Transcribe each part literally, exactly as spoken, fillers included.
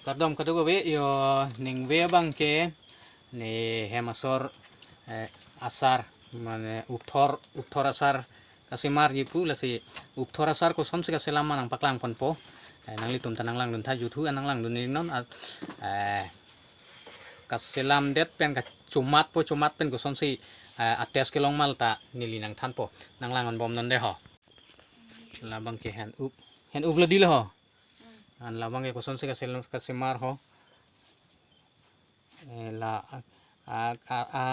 Kardom kadokave, yo ningve abang ke ne hem asor, eh, asar, mane upthor, upthor asar kasemarji pu, lasi upthor asar kosonsi kaselam ma nangpaklangponpo. Eh, nanglitum ta nanglangdun tha, juthu an nanglangdun iknon, ah, eh, kaselamdet pen kachomatpo, chomat pen kosonsi, eh, a-taste kelong ma ta neli nangthanpo. Nanglang-onbomnon dei ho. Labang ke hen up, hen up lo dei lo ho. An labang ke kosonsi kaselam, kasemar ho. Eh, la, a, a, a,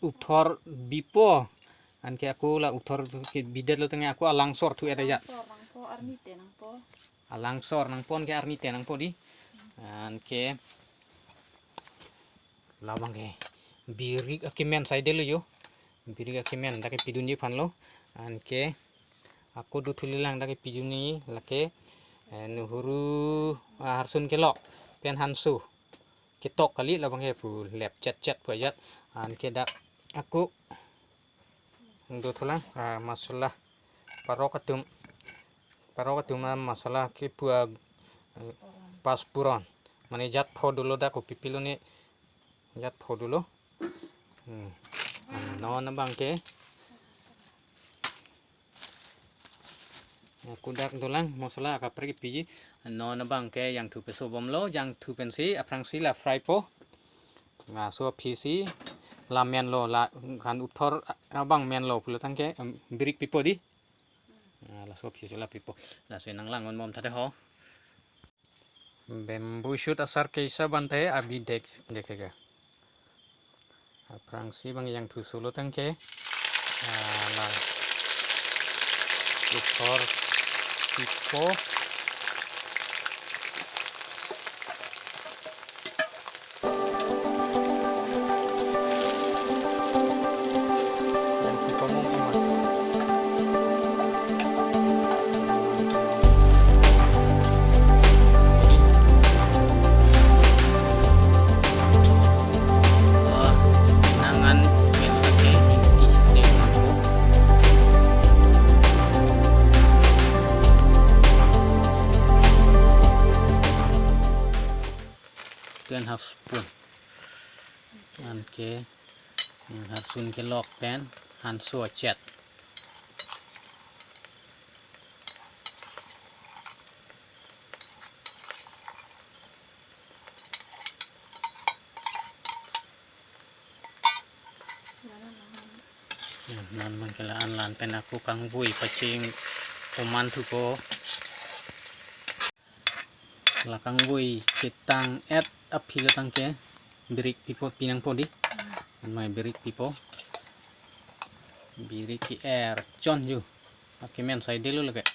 upthor bipo. Anke ako la upthor ke bidet lo tangte ako alangsor thu-et aja. Alangsor nangpo, arni te nangpo. Alangsor nangpo, anke arni te nangpo dei. Anke labang ke birik akemen saidelo yo. Birik akemen dak kepidunji aphan lo. Anke ako do thulilang dak kepidunji lake, eh, nuhuru, ah, harsun kelok pen hanso ketok kali labang ke pu lep chet chet pu ajat. Anke dak ako do thulang, ah, masala parok atum, parok atum a masala kepu a, eh, paspuron. Mane jat pho dolo dak kopi pilo ne jat pho dolo. Hmm. Non abang ke. Ako dak dolang masala kaprek piji. Non abang ke jangthu pesobomlo, jangthu pensi aphrangsi la fry po. Laso aphi si la menlo, la han upthor abang menlo pulo tangte, em, birik pipo dei. Ah, laso aphi si la pipo. Lasi nanglang-onbom tha dei ho. Bamboo shoot asar kaisa banta hai abhi dekh, dekhega. Aphrangsi abang jangthu solo tangte, ah, la upthor pipo. Two and half spoon. Anke, hmm, harsun kelok pen hanso achet. Hmm, non abang ke la-an la-an pen ako kangvoi pacheng koman thupo. La kangvoi chetang-et aphi lo tangte birik pipo, pinangpo dei. Mai birik pipo. Birik ke-er chonju. Akemen saidelo lake.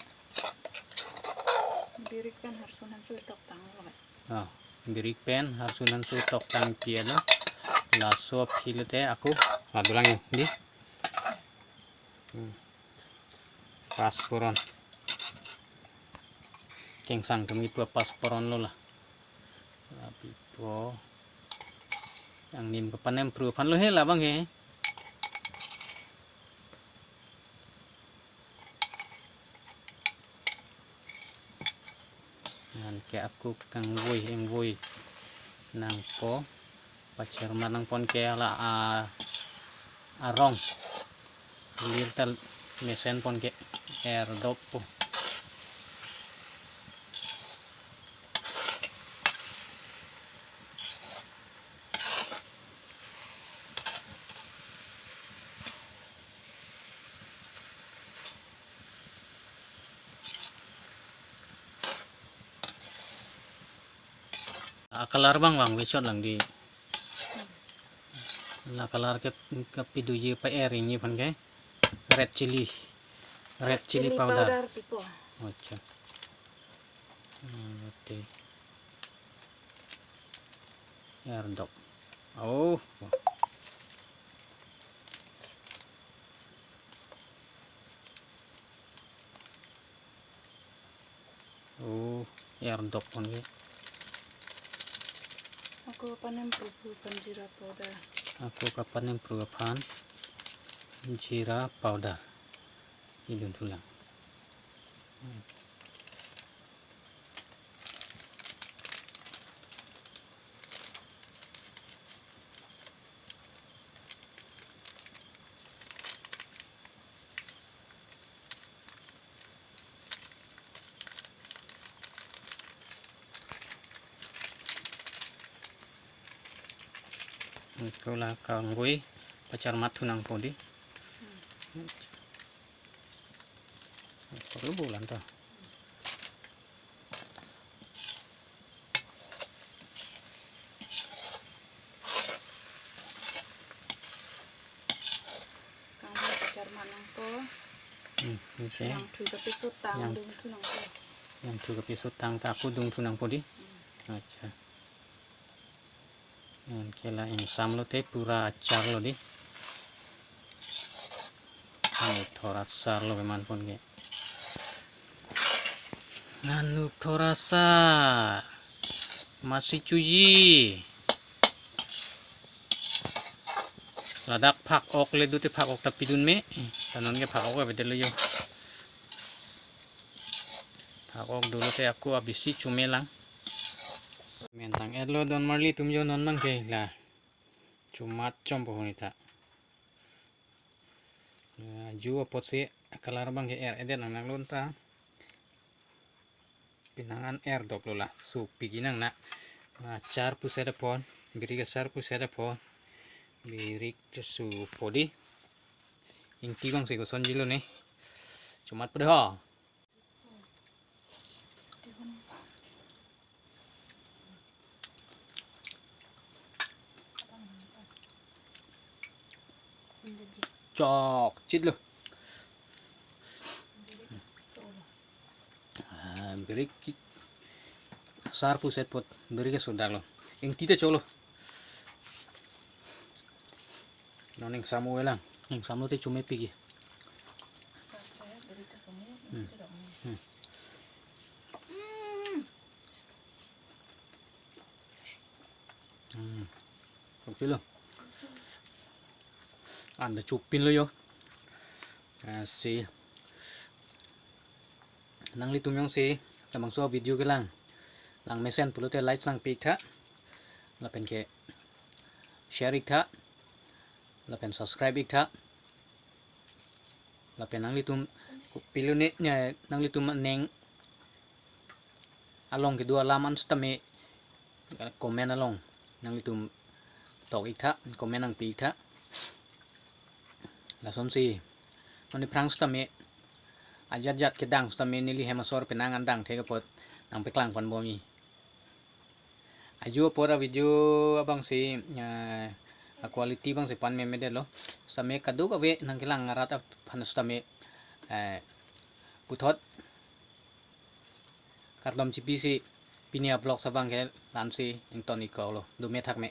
Birik pen harsun hanso toktang lo. Ah, birik pen harsun hanso toktang pielo. Laso aphi lote ako. Ah, dolang yo dei. Hmm. Paspuron. Kengsang atum kipu paspuron lo la. La pipo. Angnim kapanem pru aphan lo he labang he. Anke ako kangvoi, ingvoi nangpo, pachermat nangpon ke la a, arong. Lir ta mesenpon ke, er doppo. A-color abang vangve chot lang dei. La color ke, kepiduji pa-er ingni aphan ke red chilli. Red chilli powder. Red chilli powder pipo. Acha. Hmm, oke. Er dop. Oh. Oh, er dopponke. Ako kapanem pru aphan jeera powder. Ako kapanem pru aphan jeera powder. Idun thulang. Iko la kanggui pacharmat thu nangpo dei. Perlu bulan to. Kanggui pacharmat nangpo. Hmm, ini sih. Nangthui kapisotang, nang- dung thu nangpo. Nangthui kapisotang ta ako dung thu nangpo dei. Hmm. Acha. Anke la ingsam lote pura achar lo dei. Nanu thor achar lo keman pon ke. Nanu thor achar. Masi chuji. Ladak phak-ok le dute phak-ok ta pidun me. Ta non ke phak-ok avedetlo jo. Phak-ok dolo te ako abisi chume lang. Mentang etlo don marli atum jo non mang ke la. Chumat chompo huni ta. Aju apotsi color abang ke er-edet nang nang lun ta. Penang an er doplo la. Su pigi nang na. Achar puset apon. Birik achar puset apon. Birik chesu po dei. Ingti abangsi kosonjilo ne. Chumat po dei ho. Chokchitlo. Ah, birik ke achar puset apot birik ke sudaklo. Ingti ta cholo. Non ingsam oi lang. Ingsam lote chume pigi. Hmm. Hmm. Hmm. Oke lo. Anda chupin lo jo. Ah, si. Nanglitum jongsi labangso video kelang, lang mesen pulote like lang pi-ik tha. Lapen ke share-ik tha. Lapen subscribe-ik tha. Lapen nanglitum kopilo ne, ne, nanglitum aning along kedo alam an sitame comment along nanglitum tok-ik tha, comment nangpi-ik tha. Lasonsi non aphrang sitame ajat jat kedang sitame neli hem asor penang an dangthek apot nangpeklang ponbom ji. Aju apor a-video abangsi, eh, a-quality abangsi pan memedetlo. Sitame kadokave nangkelang arat aphan sitame, eh, puthot kardom chipisi pini a-vlog abang ke la-ansi ington-ik kok lo. Dome thak me.